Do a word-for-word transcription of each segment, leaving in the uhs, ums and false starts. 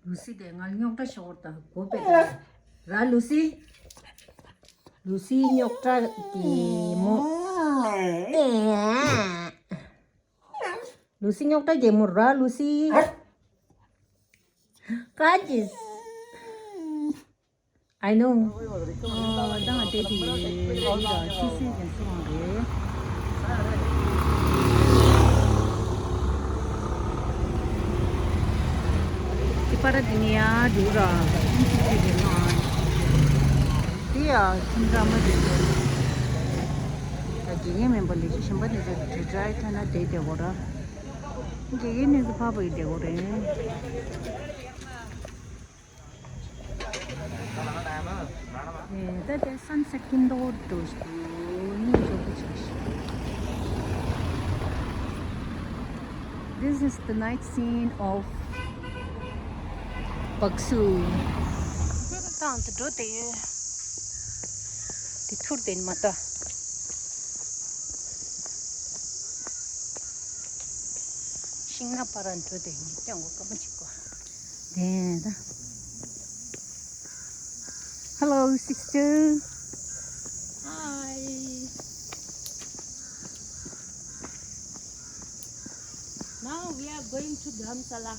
ལུ་སི་དེ་ང་རྙོག་དྲ་ཤོར་དང་གོ་པས་དང་། ར་ལུ་སི། ལུ་སི་རྙོག་དྲ་གི་མོ། ལུ་སི་རྙོག་དྲ་གི་མོ་ར་ལུ་སི། ཀ་ཅིས། I know. ཨོ་ད་ང་བལྟས་དེ་ཡོད་ར་ཅི་སེ་ཀྱང་སུ་རང་རེད། ཅི་པ་ར་དེ་ནི་ཡ་འགྲོ་ར་ཅི་སེ་ཀྱང་སུ་རང་རེད། དེ་ཡ་ཁྱིམ་ཚང་མ་དེ་ཚོ་ད་དགེ་རྒན་མིན་པ་ལས་ཀྱི་གཞན་པ་དེ་ཚོ་དྲིལ་བསྒྲགས་ཐ་ན་དེ་དེ་གོ་ར་དགེ་རྒན་ནས་ཀྱི་ཕ་བུ་ཡི་དེ་གོ་རེད། ད་དེ་sunset ཀྱི་མདོག་འདྲ་ཞིག་འདུག་སྙིང་རྗེ་པོ་ཆགས་ཤིག This is the night scene of Baksu. ཏང་དུ་འགྲོ་དེ་ཡོད། དེ་ཐུར་དེ་མ་ལྟ། ཤིང་ནགས་པ་ར་འགྲོ་དེ་ངས་སྟོན་གོ་སྐར་མ་གཅིག་གོ་དེ་ད། Hello, sister. Hi. Now we are going to Dharamsala.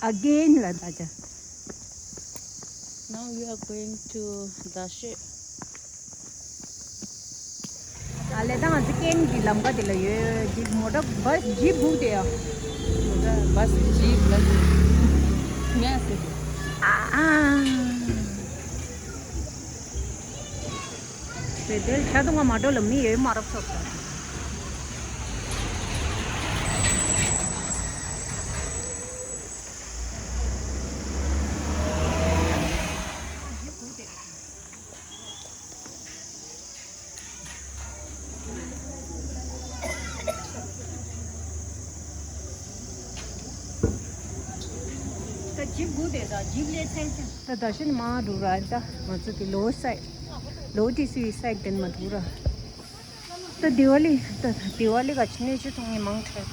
Again, la da ja. Now we are going to Dashi. ཨ་ལེ་ད་ང་ཚོ་ཀན་གྱི་ལམ་ཁ་དེ་ལ་ཡོད། ཇིབ་མོ་ཊ་བྷ་སི་ཇིབ་བུག་དེ་ཡ། མོ་ཊ་བྷ་སི་ཇིབ་ལ་ངས་ཟེར། ཨ་ཨ། དེ་དེར་ཤ་དུང་བ་མ་འགྲོ་ལ་མི་ཡོད་མ་རབས་སོགས། ད་ཇིབ་དགུ་དེ་ད་ཇིབ་ལས་ཚན་ཆེ། ད་ད་ཤིན་མ་འགྲོ་ར་ད་ང་ཚོ་དེ་ལོ་སའི་ལོ་ཏི་སུའི་སའི་དེན་མ་འགྲོ་ར། ད་དི་ཝ་ལི་ད་དི་ཝ་ལི་ག་ཆི་ནས་ཆུ་ཐུང་ངེ་མང་ཁྲེད།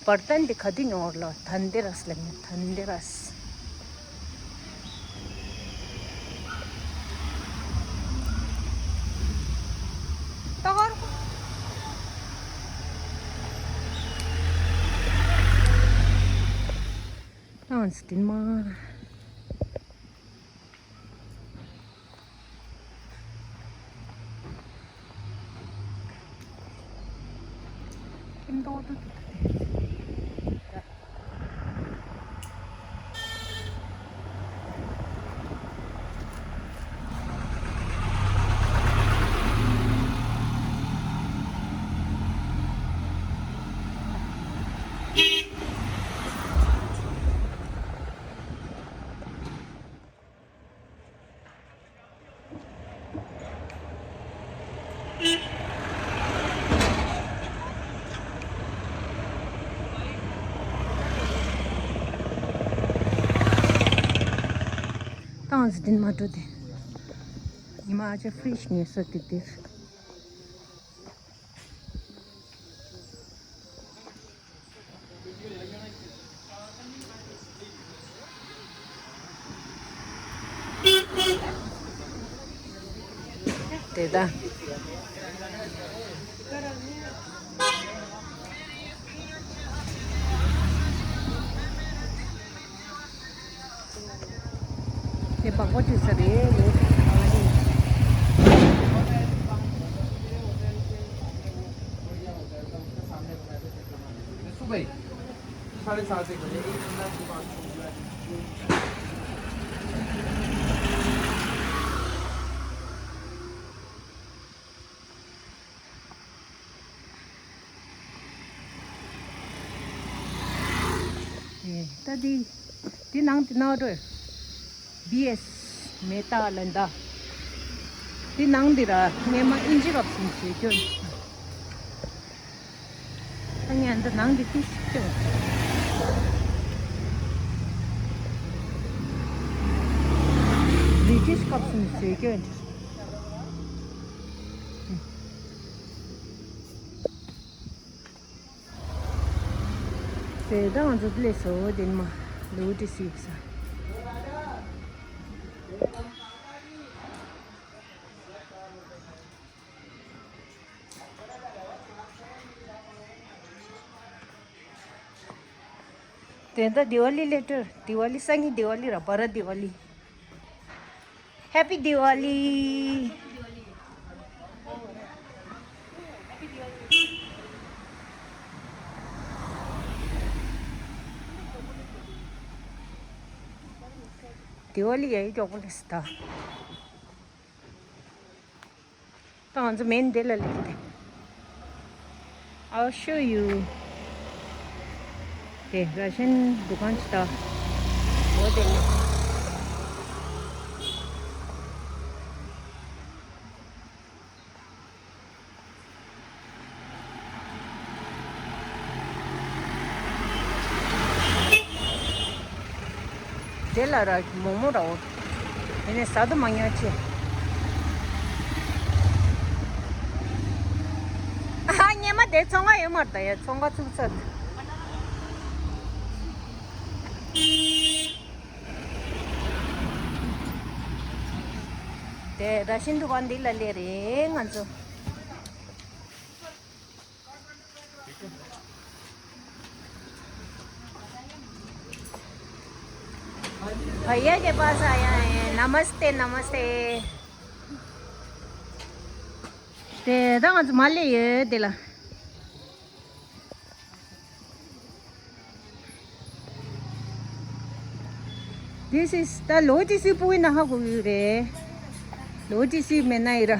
བར་ཐན་དེ་ག་དུས་ཉོར་ལོ། དན་དེ་རས་ལེ་མི་དན་དེ་རས། ད་གར་ཏང་སྟིན་མ། ཏང་ཟི་དིན་མ་འགྲོ་དེ། ཉི་མ་ཨ་ཅེ་ཧྥི་རི་ཤི་ངེས་སོ་དེ་དེར། དེ་ད། དེ་བག་པ་བྲིས་ས་རེད། ད་འདི་འདི་ནང་འདི་ནང་འགྲོ། བི་ཨེས་མེ་ཏཱ་ལན་ད། འདི་ནང་འདི་ར་སྔས་མ་ཨིན་ཇི་རབ་སིན་བྱེད་སྐྱོན། ད་ངས་འདི་ནང་འདི་ཏི་སྐྱོན། British སུམ་ཟོས་སྐྱོན་དེ། ཟས་དང་འཛུགས་ལས་སོ་དེ་མ་ལུག་དེ་སུས་ས། དེ་ད་དི་ཝ་ལི་སླེབས་འགྲོ། དི་ཝ་ལི་སང་ཉིན་དི་ཝ་ལི་ར་བ་ར་དི་ཝ་ལི། Happy Diwali. དི་ཝ་ལི་ཡ་ཡི་མགྱོགས་པོ་སླེབས་སོང་ད། ད་ང་ཚོ་མེན་དེ་ལ་སླེབས་ཏེ། I'll show you. དེ་ར་ཤན་འདུ་ཁང་ཅིག་ད། འོ་དེ་ལ། དེ་ལ་ར་མོག་མོག་ར་འོ། དེ་ནས་ཟ་དུ་མ་ཉོ་ཆེ། ཨ་ཧ། སྙེ་མ་དེ་ཚོང་ཁང་ཡོད་མ་རེད་ད་ཡ། ཚོང་ཁང་ཚུགས་ཚར། དེ་ར་ཤན་འདུ་ཁང་འདི་ལ་སླེབས་རེད་ང་ཚོ། भैया के पास आया है। नमस्ते, नमस्ते। དེ་ད་ང་ཚོ་མ་སླེབས་ཡོད་དེ་ལ། This is the ལོ་ཅི་སི་པུའི་ན་ཧ་གོ་ཡུ་རེད། ལོ་ཅི་སི་མེ་ན་ཡི་ར།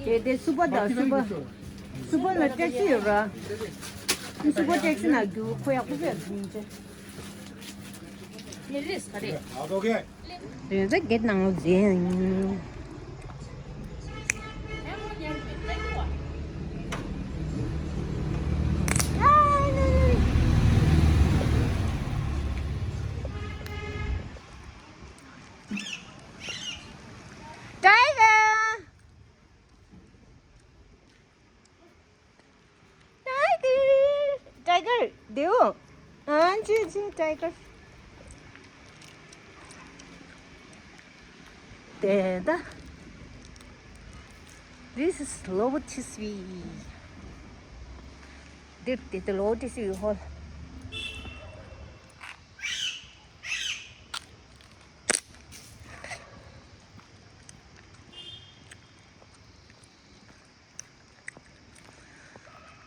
དེ་དེ་སུ་པ་ད་སུ་པ། སུ་པ་ལ་ཊེག་སི་ཡོད་ར། སུ་པ་ཊེག་སི་ན་རྒྱུ་ཁོ་ཡག་པོ་ཡག་ཡིན་ཅེ། It is, correct. It's a good now, Zing. Tiger! Tiger! Tiger! Deo! Ah, chi, chi, tiger. Deda. This is Lotus View. Did, did the Lotus View hall.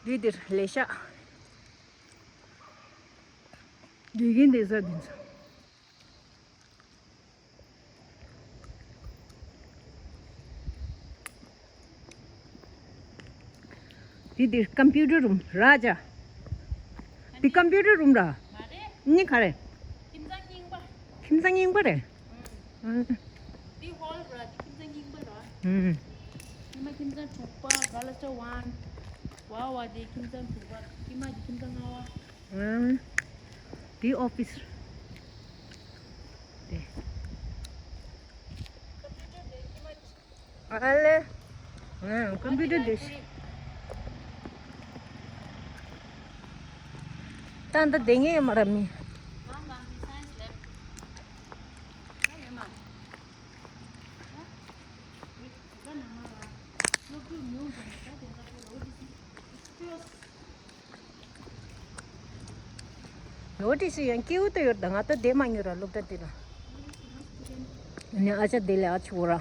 འདི་འདིར་ལས་ཤག་འདི་གིན་འདི་ས་འདི་ཚོ། འདི་འདིར་ཀམ་པུ་ཊར་རུམ་ར་ཅ། འདི་ཀམ་པུ་ཊར་རུམ་ར། མ་རེད། ནི་ག་རེ། ཁྱིམ་ཚང་རྙིང་པ། ཁྱིམ་ཚང་རྙིང་པ་རེད། ཨང་། འདི་ཧོལ་ར། འདི་ཁྱིམ་ཚང་རྙིང་པ་ར། ཨང་། ཉི་མ་ཁྱིམ་ཚང་དྲུག་པ། ག་ལ་ཆ་ཝན། ཝ་ཝ་འདི་ཁྱིམ་ཚང་དྲུག་པ། ཀྱི་མ་འདི་ཁྱིམ་ཚང་ལྔ་པ། ཨང་། འདི་ཨོ་ཕི་སི་རེད། འདི། ཨ་ལེ། ཨང་། ཀམ་པུ་ཊར་འདི། ད་འདི་བསྡད་ངེས་ཡོད་མ་རེད་མི། ལོ་ཏི་སི་ཡང་སྐྱིད་པོ་ཡོད་ད། ང་ད་བསྡད་མ་མྱོང་ར་སློབ་གྲྭ་དེ་ལ། ནི་ཨ་ཅག་དེ་ལས་ཨ་ཆུ་ར།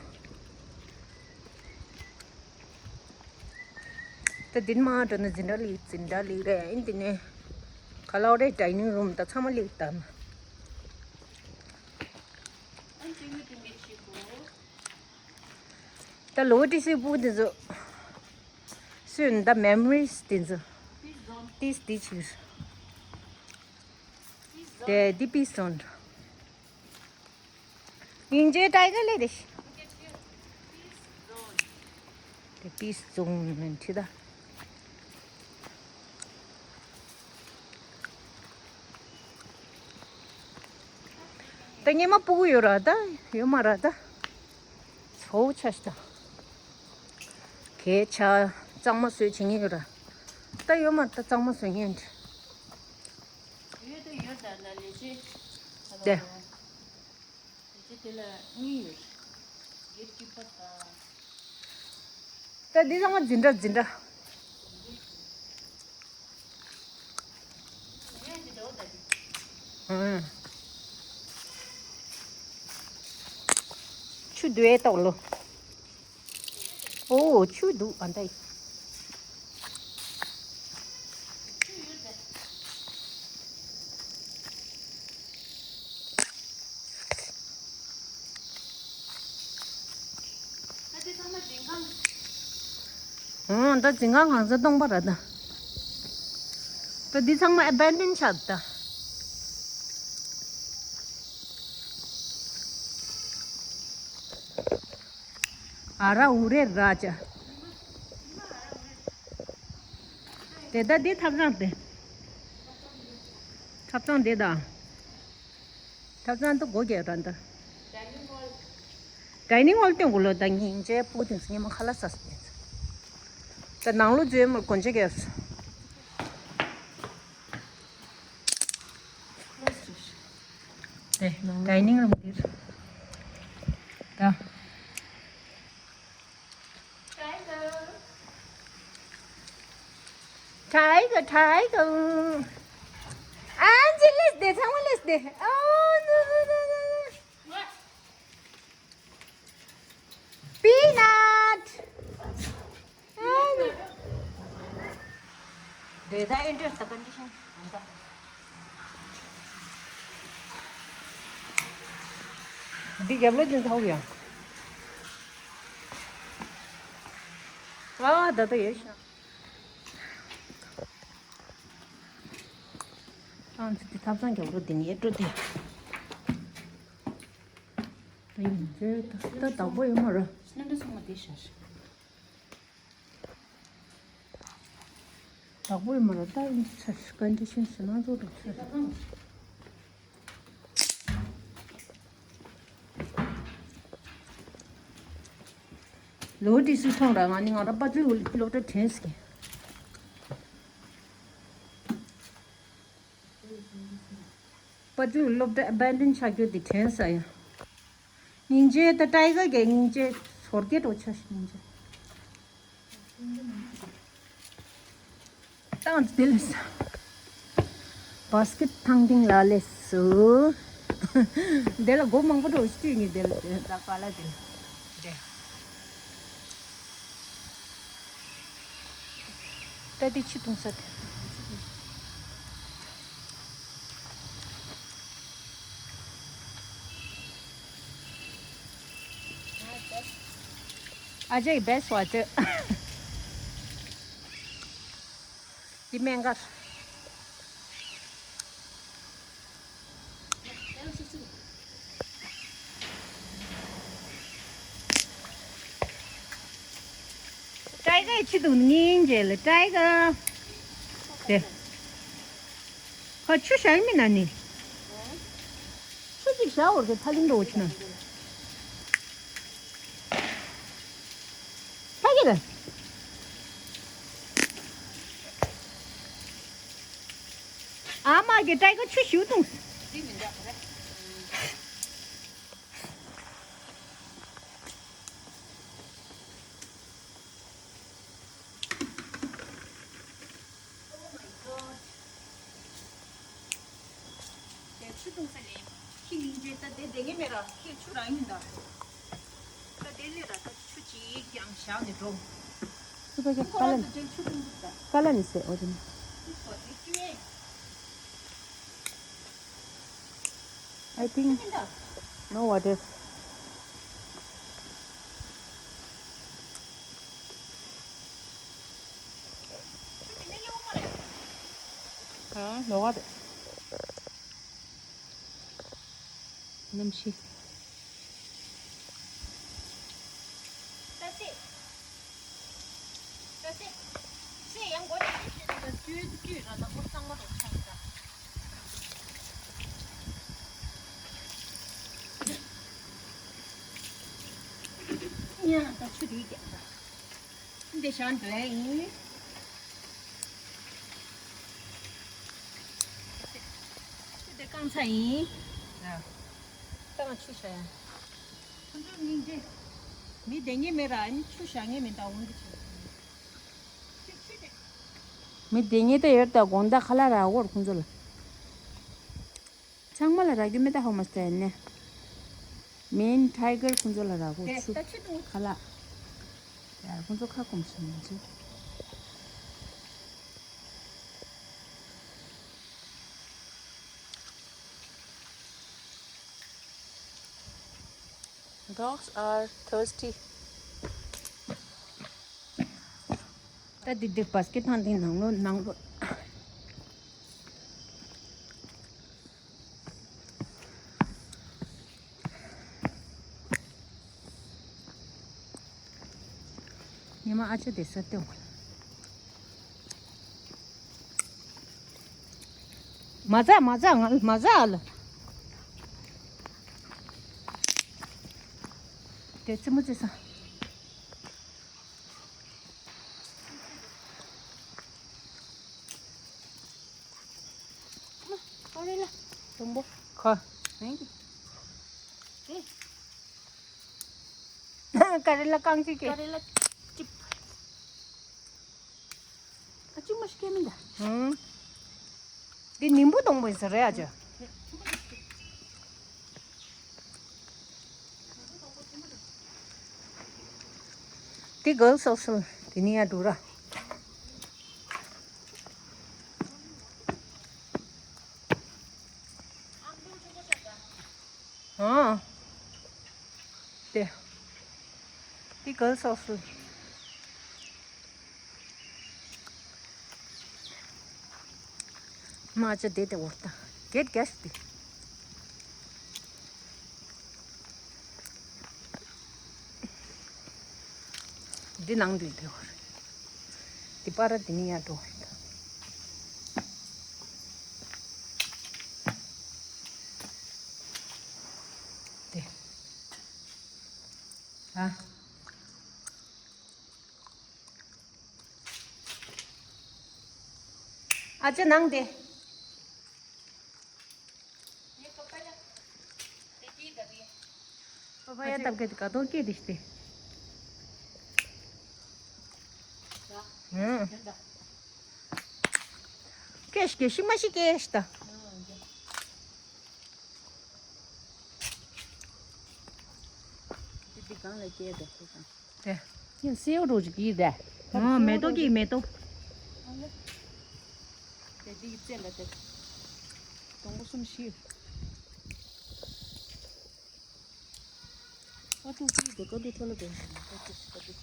ད་དེ་མ་འགྲོ་ན་འཛིན་གྲྭ་ལི་འཛིན་གྲྭ་ལི་རེད། ཨིན་དེ་ནས་ག་ལ་རེད། ཌའི་ནིང་རུམ་ད་ཚང་མ་ལི་དང་། ད་ལོ་ཏི་སི་པུ་དེ་ཚོ། སུན་ད་མེ་མོ་རིས་དེ་ཚོ། ཏིས་ཏི་ཆུ། དེ་དི་པིས་ཟོན། ཡིན་ཇེ་ཏའི་ག་ལེ་དེ། དེ་པིས་ཟོན་ནན་ཁྲི་ད། ད་སྙེ་མ་སྤུ་གུ་ཡོད་ར་ད། ཡོད་མ་ར་ད། ཚོ་ཆ་ཤི་ད། གས་ཆ་གཙང་མ་བཟོས་བྱེད་ངེས་ཡོད་ར། ད་ཡོད་མ་ད་གཙང་མ་བཟོས་ངེས་འདྲ། ཡོད་ད་ཡོད་ད་ལ་ལས་ཅི། ད་ལྟ་དེ། ལས་ཅི་དེ་ལ་གཉིས་ཡོད། གེབ་ཀྱི་པ་ད། ད་འདི་ཚང་མ་འཛིན་གྲྭ་འཛིན་གྲྭ། ཨང་། ཆུ་འདུག་ཨེ་ཏོག་ལོ། ཨོ་ཆུ་འདུག་ཨ་ད། ཨོ་ད་འཛིན་ཁང་གང་ས་སྟོང་པ་ར་ད། ད་འདི་ཚང་མ་ཨེ་བན་ཌན་ཆགས་ད། ཨ་ར་འུ་རེ་ར་ཅ། དེ་ད་འདི་ཐབ་ཚང་དེ། ཐབ་ཚང་དེ་ད། ཐབ་ཚང་དུ་སྒོ་རྒྱག་ར་འདི། ཌའི་ནིང་ཧོལ་སྟོན་དགོས་ལོ་ད་སྙིང་རྗེ་པུ་དེ་སྙེ་མ་ཁ་ལག་ཟ་ས་དེ། ད་ནང་ལོ་འཛུལ་མར་སྒོ་འབྱེད་རྒྱག་སོ། དེ་ཌའི་ནིང་རུམ་འདིར། ད། Tiger, tiger. Angie, let's there. Someone, let's there. Oh, no, no, no, no, no. Peanut. Angie. Data enters the condition. འདི་རྒྱབ་ལོགས་ཅན་ཚ་བོ་ཡང་། ཨ་ད་ད་ཡོད་ཤག་ཨང་ཚེ་འདི་ཐབ་ཚང་རྒྱབ་ལོགས་འདི་ནས་ཡར་འགྲོ་དེ། ད་ཡིན་ཚེ་ད་ད་བདག་པོ་ཡོད་མ་རེད། སྣ་འདྲ་ཚང་མ་དེ་ཤར། བདག་པོ་ཡིན་མ་རེད་ད། ཡིན་ཚེ་ཀོན་ཌི་ཤན་ཞེ་མང་བཟོ་འགྲོ་ཚེ། ལོ་དེ་སུས་མཐོང་ར། ང་ནི་ང་ར་པ་ཙུའི་སློབ་གྲྭ་དྲན་སྐྱེ། པ་ཙུའི་སློབ་གྲྭ་ཨ་བན་ཌན་ཆགས་རྒྱུ་དེ་དྲན་ས་ཡ། སྙིང་རྗེ་ད་ཊའི་གར་གྱི་སྙིང་རྗེ་ཟོར་སྐྱེ་འགྲོ་ཆ་ཤི་སྙིང་རྗེ། ཏང་དེ་ལས་ས། བཱ་སི་ཀེ་ཊི་ཐང་སྟེང་ལ་སླེབས་སོ། དེ་ལ་སྒོ་མང་པོ་འགྲོ་ཤི་དུས་ནི་དེ་ལ་ད་ཀ་ལ་དེ་ལ་འདྲེ། ད་དེ་ཆུ་འཐུང་ས་དེ། ཨ་ཅེ་ཡི་བེ་སི་ཊི་ཝ་ཊར། འདི་སྨན་ཁང་། ཊའི་གར་ཆི་འདུག་སྙིང་རྗེ་ལ་ཊའི་གར། དེ། ཁ་ཆུ་བཞག་མིན་ན་ནི། ཆུ་གཅིག་བཞག་འོར་གི་ཐ་ལིང་འགྲོ་ཆུ་ན། ཕ་གི་ལ། ཨ་མ་གི་ཊའི་གར་ཆུ་ཞིག་འཐུང་། དེ་ཆུ་འཐུང་ས་ལས་ཁྱི་སྙིང་རྗེ། ད་དེ་བསྡད་ངེས་མེད་ར། ཁྱི་ཆུ་རང་ཡིན་ད། ད་དེ་ལས་ར་ད་ཆུ་གཅིག་ཀྱང་བཞག་ནས་འགྲོ། ཁོ་རང་ཚོ་དེ་ཆུ་འཐུང་འདུག་ད། ཁ་ལ་ནི་ཟེར་འོ་དེ་ནི། ཁོ་དེ་ཀྱུ་ཨེ། I think no water. ཨ་ལོག་ག་རེད། གནམ་གཤིས། ཡང་ད་ཆུ་དེ་རྒྱག་ད། འདི་ཞང་འདྲ་ཡིན། ཆུ་དེ་རྐང་ཚ་ཡིན། ད་ང་ཆུ་བཞག་ཡ། ཁོང་ཚོ་མི་འདི། མི་བསྡད་ངེས་མེད་ར། ཨ་ནི་ཆུ་བཞག་ངེས་མེད། ད་འོང་གི་ཆུ། ཆུ་ཆུ་དེ། མི་བསྡད་ངེས་ད་ཡོད་ད། དགོང་དག་ཁ་ལག་རག་གོ་ཁོང་ཚོ་ལ། ཚང་མ་ལ་རག་རྒྱུ་མེད་ད། ཧོ་མ་སྟེ་ནས། མེན་ཊའི་གར་ཁོང་ཚོ་ལ་རག་གོ་དེ་ཆུ། ད་ཆུ་འཐུང་། ཁ་ལག་ཡར་ཁོང་ཚོ་ཁ་སྐོམ་བྱེད་མི་ཚུལ། Dogs are thirsty. ད་འདི་འདི་བྷ་སི་ཀེ་ཊི་ཐང་འདི་ནང་ལོགས་ནང་ལོགས། ཉི་མ་ཨ་ཅག་དེ་ས་སྟེང་བ། མ་ཟ་མ་ཟ། ང་མ་ཟ་ཨ་ལ། དེ་ཙི་མོ་ཙི་ས། ཨ་རེ་ལ། དུམ་བུ། ཁོ། ཨེ། ཀ་རེ་ལ་རྐང་གཅིག་གི། ཀ་རེ་ལ་གཅིག་ཨ་ཅུ་མ་ཤི་ཀེ་མིན་ད། ཧུམ། འདི་ནིམ་བུ་སྡོང་པོ་ཡིན་ས་རེད་ཨ་ཅོ། འདི་གལ་སོགས་སུ་དེ་ནི་ཡ་འགྲོ་ར། ཨང་། དེ། དེ་གལ་སོགས་སུ། མ་ཅི་དེ་དེ་འོར་ད། གེད་གེས་དེ། འདི་ནང་དུ་འདི་འོར། འདི་པར་འདི་ནི་ཡ་འགྲོ་འོར་ད། དེ། ཨ། ཨ་ཅེ་ནང་དེ། པ་པ་ཡ་ཏབ་ཀེ་ཀ་ཏོ་ཀེ་དེ་སྟེ། ཧུམ། ཀེ་ཤི་ཀེ་ཤི་མ་ཤི་ཀེ་ཤི་ད། འདི་གང་ལ་སྐྱེས་འདུག་ཁོ་གང་། དེ། ཡང་སེའུ་རོ་ཅིག་གིས་དེ། ཨ། མེ་ཏོག་གིས་མེ་ཏོག་དེ་འདི་ཡི་རྩེ་ལ་དེ། སྡོང་པོ་གསུམ་བཞི། ཨ་ཏུ་ཀི་དེ་ཀ་དུ་ཐོ་ལ་དེ། ཀ་དུ་ཀ་དུ།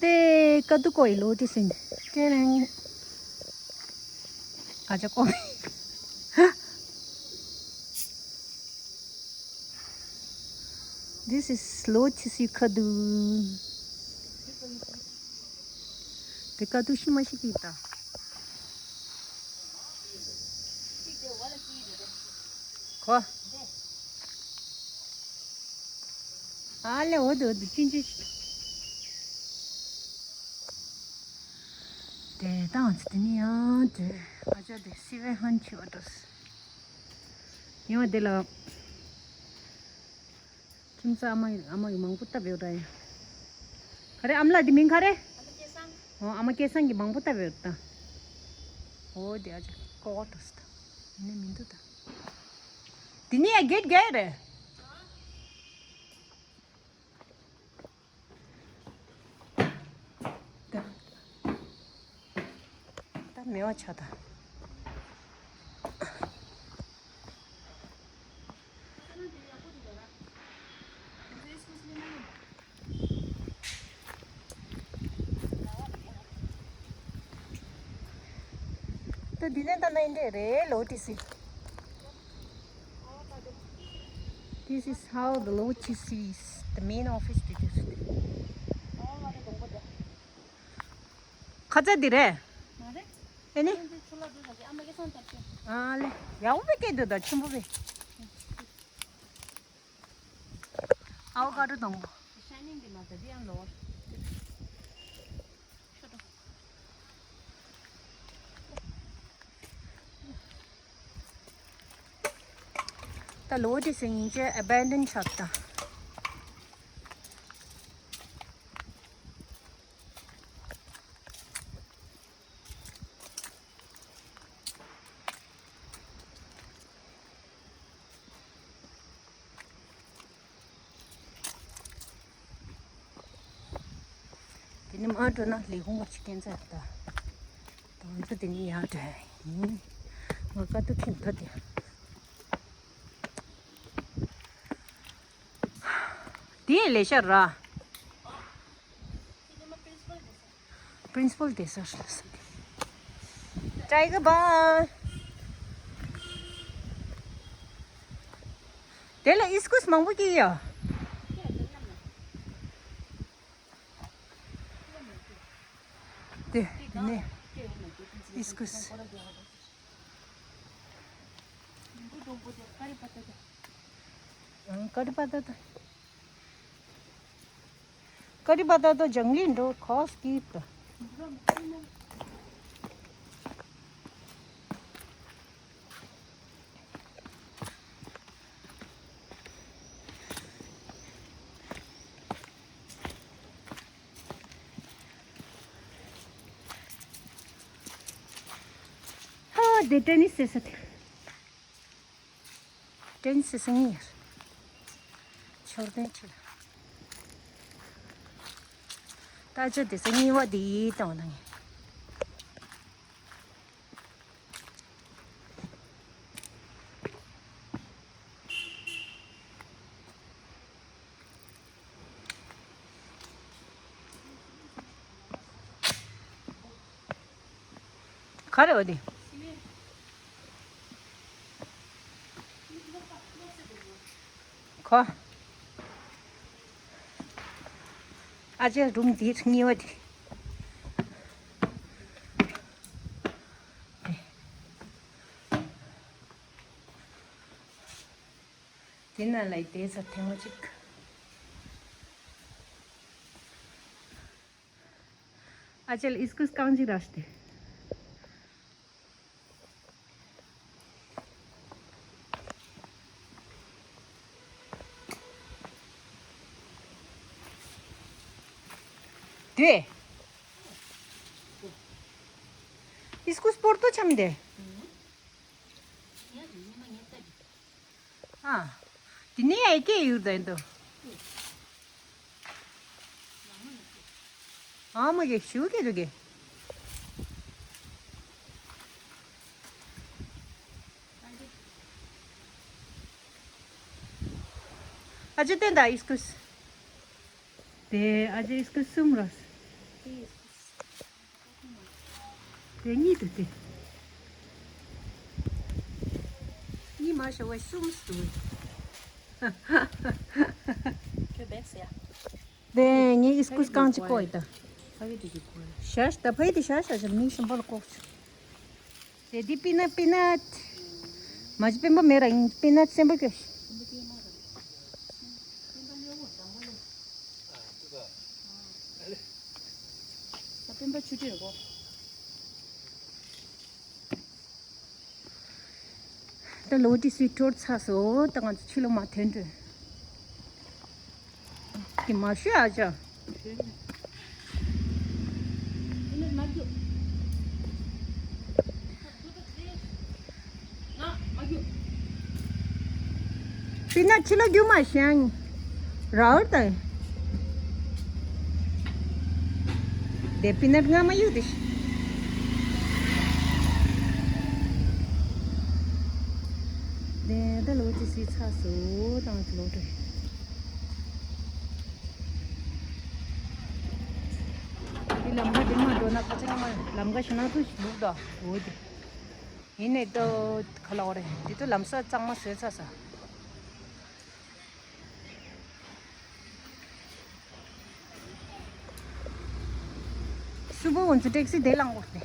དེ་ཀ་དུ་ཀོ་ཡི་ལོ་དེ་སིན། ཀེ་རང་། ཨ་ཅག་ཀོ། This is ལོ་ཆི་སི་ཁ་དུ། དེ་ཀ་དུ་ཤི་མ་ཤི་ཀི་ད། ཁོ། ཨ་ལེ་འོ་དུ་འོ་དུ་ཅིན་ཅིན། དེ་དང་ཚི་དེ་ནི་ཡང་དེ་ཨ་ཅག་དེ་སི་ཝེ་ཧན་ཆི་བ་འགྲོ་སི། ཡང་དེ་ལ། ཁྱིམ་ཚང་ཨ་མ་ཡི་ཨ་མ་ཡི་མང་པོ་བཏབ་ཡོད་ར་ཡ། ག་རེ་ཨ་མ་ལགས་འདི་མིང་ག་རེ། ཨ་མ་སྐལ་བཟང་། ཨོ་ཨ་མ་སྐལ་བཟང་གི་མང་པོ་བཏབ་ཡོད་ད། ཨོ་དེ་ཨ་ཅག་ཀོ་ཏོ་སི་ད། དེ་ནས་མི་འདུག་ད། དེ་ནས་ཡ་གེད་གེད་རེད། ད། ད་མེ་བ་ཆ་ད། ད་འདི་ནས་ད་ནས་འདྲེ་རེད་ལོ་ཏི་སི། This is how the Lo Chi Si, the main office, it is. ཁ་ཚ་འདི་རེད། མ་རེད། དེ་ནི། ཨ་ལེ། ཡག་པོ་བས་སྐྱེས་འདུག་ད་ཆེན་པོ་བས། ཨའོ་ཀ་ཌོ་དང་པོ། ད་ལོ་དེ་སེང་ཉིན་ཅེ་ཨ་བན་ཌན་ཆགས་ད། དེ་ནི་མ་འགྲོ་ན་ལས་ཁུངས་པ་ཅིག་སྐྱེལ་ཚར་ད། ང་ཚོ་དེ་ནི་ཡར་འགྲོ་ཡིན། ང་དཀའ་སྡུག་ཁྱིམ་ཐོག་དེ། དེ་ལས་ཤར་ར། Principal དེ་སར། Tiger Bar དེ་ལ་ཨིས་ཀུས་མང་པོ་སྐྱེས་ཡ། དེ་ནས་ཨིས་ཀུས། ཀ་རི་པ་ཏ་ཏ། ཀ་རི་པ་ཏ་ཏ་ཇང་ལི་འགྲོ་ཁོ་སྐྱིད་ཏ། ཧ་དེ་ཏེ་ནིས་ཟེར་ས་དེ། ཏེ་ནིས་ཟེར་ས་ངེས་ཡར། མཆོད་རྟེན་ཁྲི་ལ། ད་ཆ་དེ་ས་གཉིས་པ་དེ་ཡིས་བཏང་བ་དང་། ག་རེ་བ་དེ། ཁོ། ཨ་ཅེ་རུམ་དེ་གཉིས་པ་དེ། དེ་ན་ལ་དེ་ཚ་ཐེངས་མ་གཅིག་ཨ་ཅལ་ཨིས་ཀུས་རྐང་གཅིག་ར་ཤི་སྟེ། དེ། ཨིས་ཀུས་པོར་ཏོ་ཆམ་དེ། ཨ། དེ་ནས་ཨེ་ཀེ་ཡུར་དང་དོ། ཨ་མ་གེ་ཤུ་གེ་དུ་གེ། ཨ་ཅེ་ཏན་ད་ཨིས་ཀུས། དེ་ཨ་ཅེ་ཨིས་ཀུས་སུམ་ར། དེ་གཉིས་དུ་དེ། གཉིས་མ་ཤོ་བའི་གསུམ་སུ། ཁྱོད་བེག་སི་ཡ། དེ་ངའི་ཨིས་ཀུས་རྐང་གཅིག་བཀོག་ཡིན་ད། ཕ་གི་དེ་གི་བཀོག་ཡིན། ཤ་ཤ་ད་ཕ་གི་དེ་ཤ་ཤ་ཞིག་མིག་གསུམ་པ་ལ་བཀོག་ཆུ། དེ་དེ་པི་ནཊ་པི་ནཊ། མ་གཞི་སྤེན་པ་མེད་ར་ཡིན་པི་ནཊ་སེམས་པ་སྐྱོ། སྤེན་པ་ཆུ་ཁྲིར་གོ། ད་ལོ་ཏི་སི་དྲོར་ཚ་སོ་ད་ང་ཚོ་ཕྱི་ལོ་མ་ཐོན་དྲོད། དེ་མ་ཤོད་ཨ་ཅག་པི་ནཊ་ཕྱི་ལོ་རྒྱུ་མ་ཤང་། རའོར་དང་། དེ་པི་ནཊ་ང་མ་ཡུག་དེ་ཤི། དེ་ད་ལོ་ཅི་སི་ཚ་སོ་དང་ལོ་དེ། འདི་ལམ་ཁ་འདི་མ་འགྲོ་ན་ཁ་ཚ་ཡང་མ་ལམ་ཁ་ཤི་ན་ཐུ་ཞིག་ལུག་ད་འོ་དེ། ཡིན་ནའི་ཏོ་ཁ་ལོག་རེད། འདི་ཏོ་ལམ་ས་གཙང་མ་བཟོས་ཚར་ས། སུ་བོ་འོན་ཚུ་ཊེག་སི་དེ་ལང་གོ་སྟེ།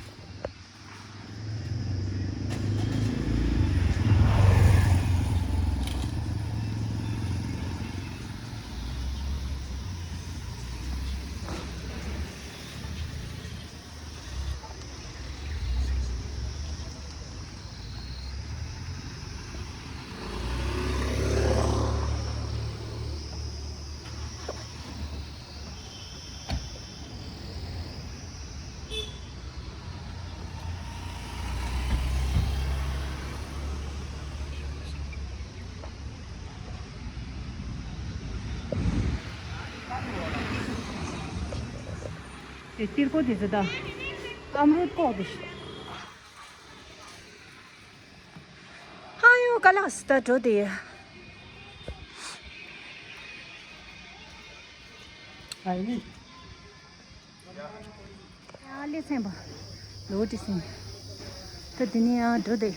དེ་སྟེར་སྒོ་དེ་ཚོ་ད་ཨམ་རུད་ཀོག་དེ་ཤི། ཨ་ཡོ་ཀ་ལགས་ད་འགྲོ་དེ། ཨ་ནི། ཨ་ལེ་ཚན་པ། ལོ་ཏི་སིན། ད་དེ་ནི་ཨ་འགྲོ་དེ།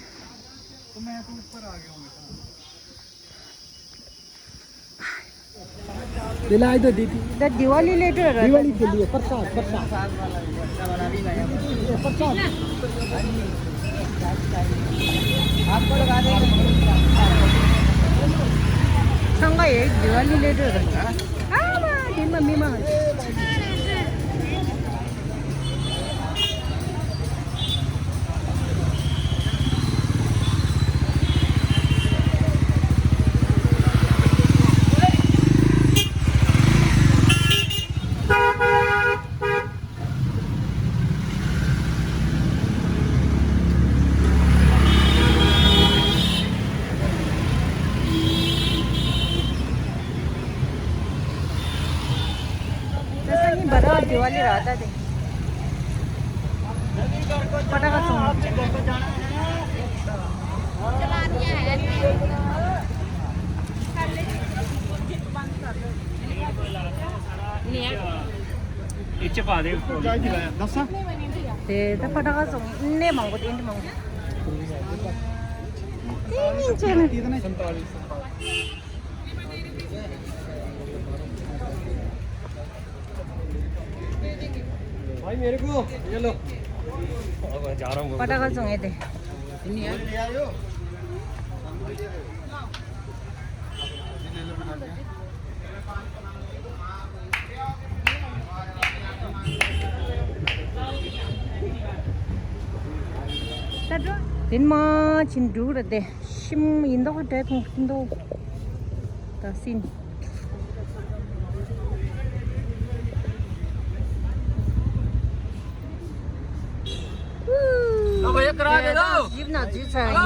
दिलाई दो दीदी। द दिवाली ले तो रहा था। दिवाली के लिए प्रसाद, प्रसाद। ये प्रसाद। आपको लगा देंगे। संगा एक दिवाली ले तो रहा था। आ, माँ, दिन में मी माँ। जैसा कि बड़ा दिवाली रहता थे। पटाखा चुन। ते तो पटाखा चुन ने मांगो, तीन मांगो। तीन इंच है ना। भाई मेरे को ये लो। अब जा रहा हूँ। पटाखा चुंगे थे। དེ་མ་ཕྱིན་འགྲོ་ར་དེ། ཤིམ་ཡིན་མདོག་འདྲ་མཐོང་གི་འདུག་ད་སྲིན། ཨ་བ་ཡ་ཀ་ར་ཡ་ལོ། ཇིབ་ན་ཇིབ་ཚ་ཡིན།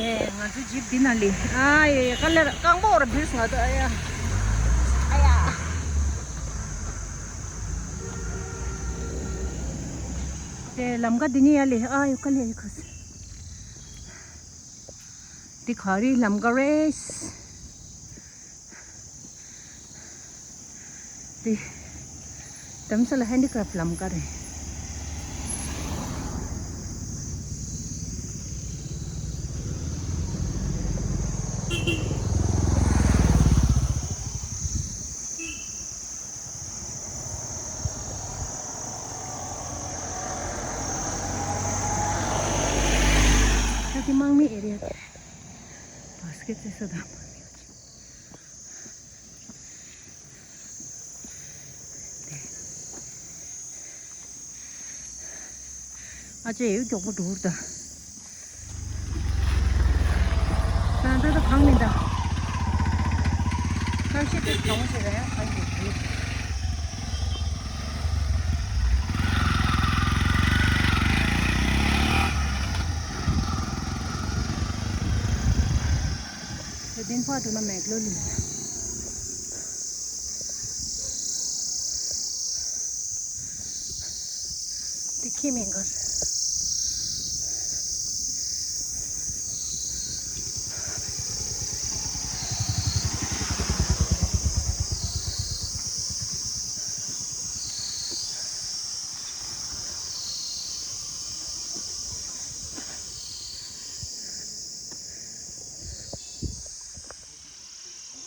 ཨེ་ང་ཚོ་ཇིབ་འདི་ན་ལི། ཨ་ཡ་ཡ་ཀ་ལེར་རྐང་པ་འོར་བིར་སོང་ང་ཚོ། ཨ་ཡ། ཨ་ཡ། དེ་ལམ་ཀ་འདི་ནི་ཡ་ལི། ཨ་ཡ་ཀ་ལེ་ཡ་ཁོ་སི། འདི་ག་རེ་ལམ་ཀ་རེད། འདི་དམ་ས་ལ་ཧེན་ཌི་ཀ་རབ་ལམ་ཀ་རེད། ད་དེ་དམག་མི་ཨེ་རི་ཡ་དེ་རེད། བ་སི་ཀེ་ཊི་རྩེ་ས་དང་དམག་མི་ཡོད་ཅིང་། ཨ་ཅེ་ཡོད་མགྱོགས་པོ་འགྲོ་ད། ད་ད་ད་གང་མིན་ད། ཁ་ཤས་དེ་གང་ཞིག་རེད་ཡང་གང་ཞིག་རེད། དེ་དེན་ཕ་དུ་ན་མེག་ལོ་ལི། དེ་ཁྱི་མེད་གར།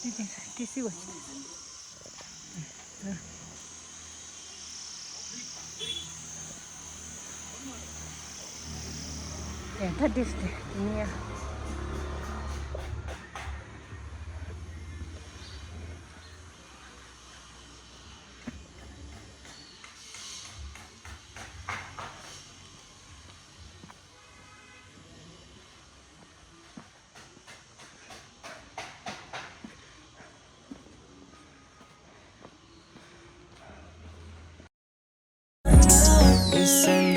དེ་དེ་དེ་སི་བ་ཅི། ཡ་ད་དེ་སི་དེ་ནི་ཡ། Listen